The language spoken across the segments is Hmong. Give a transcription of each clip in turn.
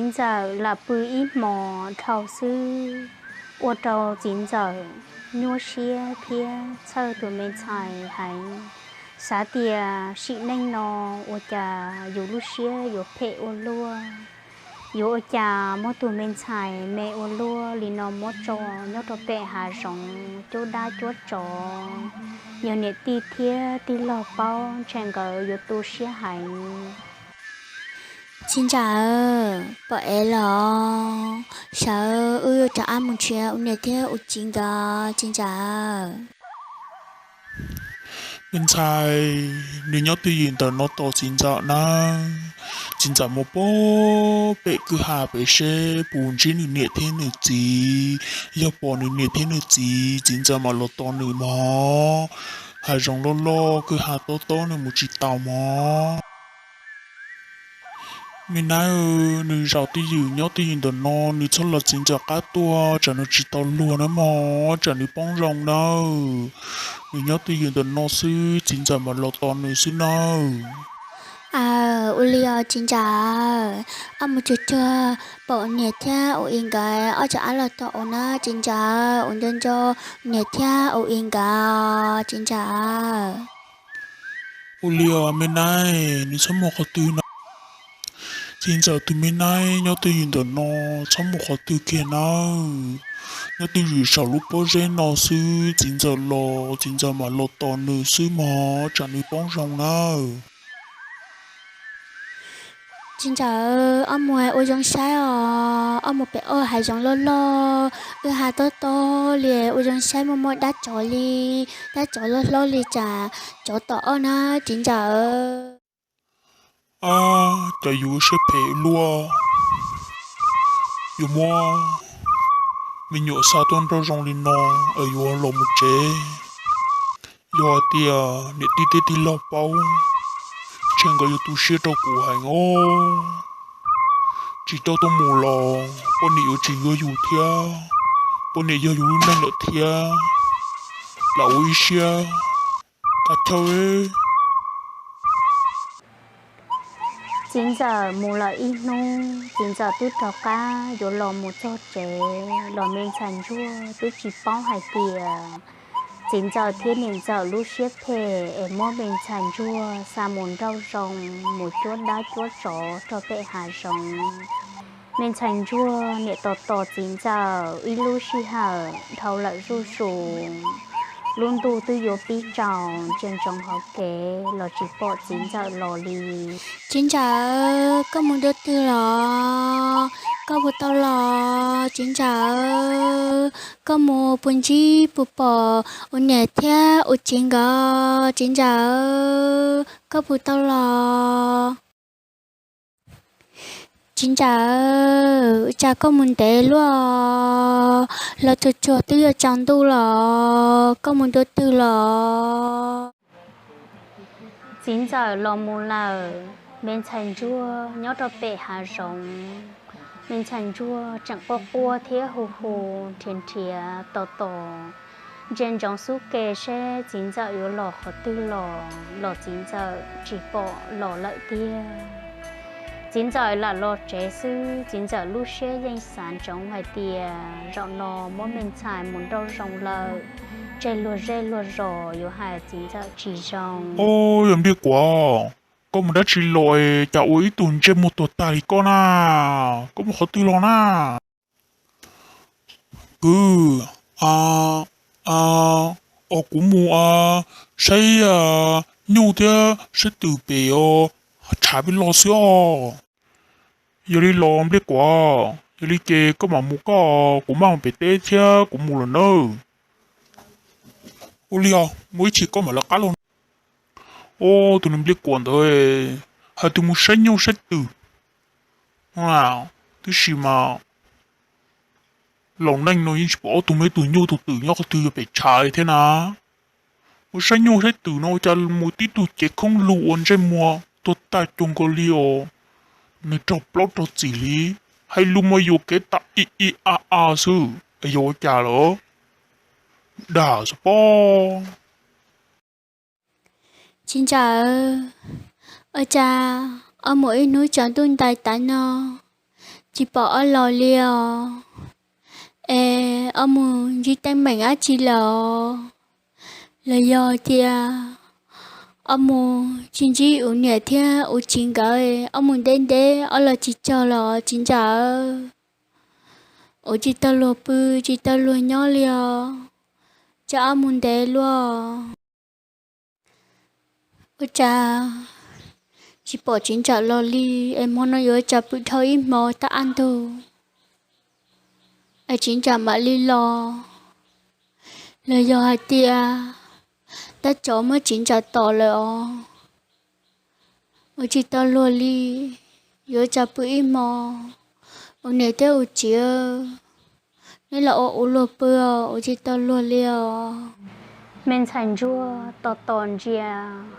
Txiv ntxawm lam pw ib hmos dhau xwb, ua rau txiv ntxawm nyuaj siab thiab txhawj tus me ntxhais heev, xav tias sim neej no ua cas yus lub siab yuav phem ua luaj, yuav ua cas muab tus me ntxhais me ua luaj li no muab tso nyob rau pem hav zoov cuab dab cuab tsov. Yog niam tij thiab tij laug paub ntshe nkawd yuav tu siab heev. Txiv ntxawm, pom ev los, sawv wb yuav rov qab mus nrhiav ua niam thiab ua txiv nkawd, txiv ntxawm. Me ntxhais, nws nyob twj ywm ntawm no tos txiv ntxawm nawb. Txiv ntxawm mus pem kwj ha pem seb puas ntsib nws niam thiab nws txiv. Yog pom nws niam thiab nws txiv, txiv ntxawm mam los tos nws mog. Hav zoov loj loj, kwj ha tob tob, nws mus tsis tau mog. Me nab, nws zaum twj ywm nyob twj ywm ntawm no, nws txhob los txiv ntxawm qab tuaj, tsam nws tsis tau luag na mog, tsam nws poob zoo nawb. Nws nyob twj ywm ntawm no xwb, txiv ntxawm mam los tos nws xwb nawb. Aw, ua li os txiv ntxawm, ob mus tsuag tsuag pom niam thiab ua i nkawd ob tsam ab los tom ua na txiv ntxawm, ua nco nco niam thiab ua i nkawd txiv ntxawm. Ua li os me nab, nws txhob mus qhov twg no. Txiv ntxawm tus me nab nyob twj ywm ntawm no, txhob mus qhov twg kiag nawb. Nyob twj ywm saum lub pob zeb no xwb, txiv ntxawm los txiv ntxawm mam los tos nws xwb mog, tsam nws poob zoo nawb. Txiv ntxawm, ob mus ua zoo saib os, ob mus pem ob hav zoov loj loj, kwj ha tob tob li, ua zoo saib muaj muaj dab tsov li, dab tsov loj hlob li tsam tsov tom ob na txiv ntxawm. Ab, cas yus siab phem luaj, yuav muab me nyuam xa tuaj nrauj zoo li no es yuav los mus tsev. Yog hais tias niam tij thiab tij laug paub, ntshe nkawd yuav tu siab rau kuv heev os. Tsis coj tuaj mus los poj niam yuav tsis yuav yus thiab, poj niam yog yus lub neej lawm thiab. Lam ua ib siab, kav chaw. Txiv ntxawm mus lawm ib hnub, txiv ntxawm twb rov qab yuav los mus txog tsev los me ntxhais ntsuag twb tsis paub hais tias txiv ntxawm thiab niam ntxawm lub siab phem es muab me ntxhais ntsuag xa mus nrauj zoo, mus cuab dab cuab tsov rau pem hav zoov. Me ntxhais ntsuag niam tos tos txiv ntxawm ib lub sij hawm dhau lawm zuj zus, lub ntuj twb yuav pib tsaus ntsia ntsoov hauv kev los tsis pom txiv ntxawm los li. Txiv ntxawm, koj mus dua twg los? Koj puas tau los txiv ntxawm? Koj mus puas ntsib puas pom ua niam thiab ua txiv nkawd txiv ntxawm? Koj puas tau los? Txiv ntxawm, cas koj mus ntev luaj? Los tsuag tsuag twb yuav tsaus ntuj los, koj mus dua twg los? Txiv ntxawm los mus lawm, me ntxhais ntsuag nyob rau pem hav zoov. Me ntxhais ntsuag tseem quaj quaj thiab hu hu nrhiav nrhiav tos tos, ntsia ntsoov xub ke seb txiv ntxawm yuav los qhov twg los, los txiv ntxawm tsis pom los lawm tiag. Txiv ntxawm lam los tsev xwb, txiv ntxawm lub siab yeej xav ntsoov hais tias zaum no muab me ntxhais mus nrauj zoo lawm, tseg luag zej luag zos yuav hais txiv ntxawm tsis zoo. Au, yog Npliaj Kuam, koj mus dab tsi los es cas ua ib tug ntsej muag tuag tag li koj na? Koj mus qhov twg los na? Kwv, a, a, os kuv mus a, saib nyuj thiab saib twm pem os, tshav peb los xwb os. Yog li los Npliaj Kuam, yog li ces koj mam mus koj, kuv mam mus pem teb thiab kuv mus lawm nawb. Ua li os, mus ib chim koj mam lawv qab los. Au, tus niag Npliaj Kuam ntawd, hais tias mus saib nyuj saib twm, tab sis mas laus neej no yeej tsis pom ob tug me tug nyuj tug twm nyob qhov twg yuav pem tshav li thiab na. Mus saib nyuj saib twm no ua cas mus tib tug cev khoob lug ua ntsej muag tuag tag cuag nkaus li os, nees raug plaub raug txim li, hais lus mas yuam kev tas i i a a xwb, yog ua cas lawm? Dag xwb pob. Txiv ntxawm, ua cas ob mus ib hnub tsaus ntuj ntais tas no, tsis pom ob los li os. Es ob mus ntsib teeb meem dab tsi lawm os? Los yog tias ob mus tsis ntsib ua niam thiab ua txiv nkawd, ob mus ntev ntev ob los tsis txog los txiv ntxawm? Ua tsis tau luag pw, tsis tau luag nyob li os. Cas ob mus ntev luaj? Ua cas tsis pom txiv ntxawm los li? Es hmo no yuav ua cas pw dhau ib hmo tab ntug es txiv ntxawm mam li los? Los yog hais tias tab tom muab txiv ntxawm tom lawm os? Ua tsis tau luag li, yuav ua cas pw ib hmo? Ua niam thiab ua txiv, neb los ua ua luag pw, ua tsis tau luag li os. Me ntxhais ntsuag tos tos ntsia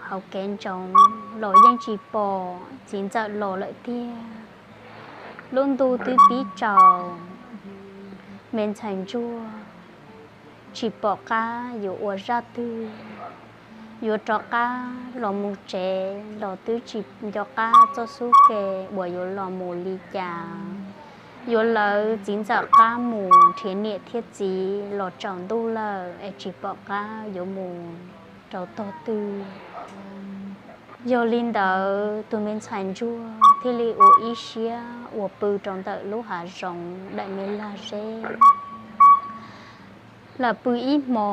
hauv kev ntsoov los yeej tsis pom txiv ntxawm los lawm tiag. Lub ntuj twb pib tsaus, me ntxhais ntsuag tsis pom qab yuav ua zaj twg, yuav rov qab los mus tsev los twb tsis nco qab txoj xub ke uas yuav los mus li cas. Yuav lawv txiv ntxawm qab mus nrhiav niam thiab txiv los tsaus ntuj lawm es tsis pom qab yuav mus rau tog twg. Yog li ntawd tus me ntxhais ntsuag thiaj li ua ib siab uas pw rau ntawm lub hav zoov daim me lag zeb. Lam pw ib hmo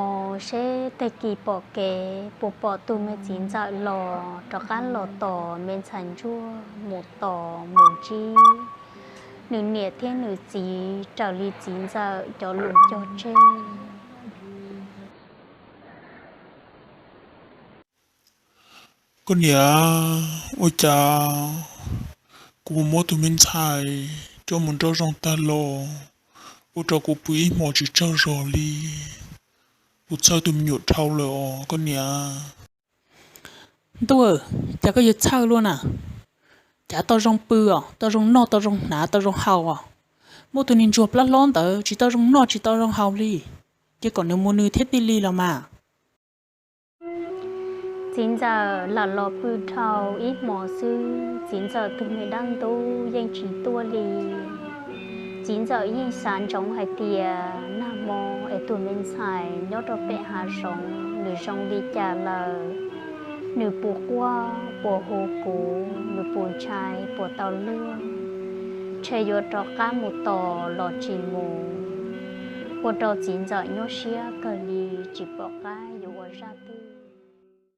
seb tag kis pom kev puas pom tus me txiv ntxawm los rov qab los tos me ntxhais ntsuag mus tos mus ntsib nws niam thiab nws txiv raws li txiv ntxawm cov lus cog tseg. Koj niam, ua cas kuv mus muab tus me ntxhais coj mus nrauj zoo tag los ua rau kuv pw ib hmo tsis tsaug zog li. Kuv txhawj tus me nyuam dhau lawm os koj niam. Ntuj, cas koj yuav txhawj luaj na? Cas tau zoo pw os, tau zoo noj, tau zoo hnav, tau zoo haus os? Muaj tus niag ntsuag plab hlob ntawd tsis tau zoo noj tsis tau zoo haus li, ces kom nws mus nws thiab tij li los mas. Txiv ntxawm lam los pw dhau ib hmo xwb, txiv ntxawm tus me dab ntub yeej tsis tuaj li. Txiv ntxawm yeej xav ntsoov hais tias nag hmo es tus me ntxhais nyob rau pem hav zoov nws zoo li cas lawm, nws puas quaj puas hu kuv, nws puas ntshai puas tau luag, ntshe yuav rov qab mus tos los tsis mus, ua rau txiv ntxawm nyuaj siab kawg li tsis pom qab yuav ua zaj twg.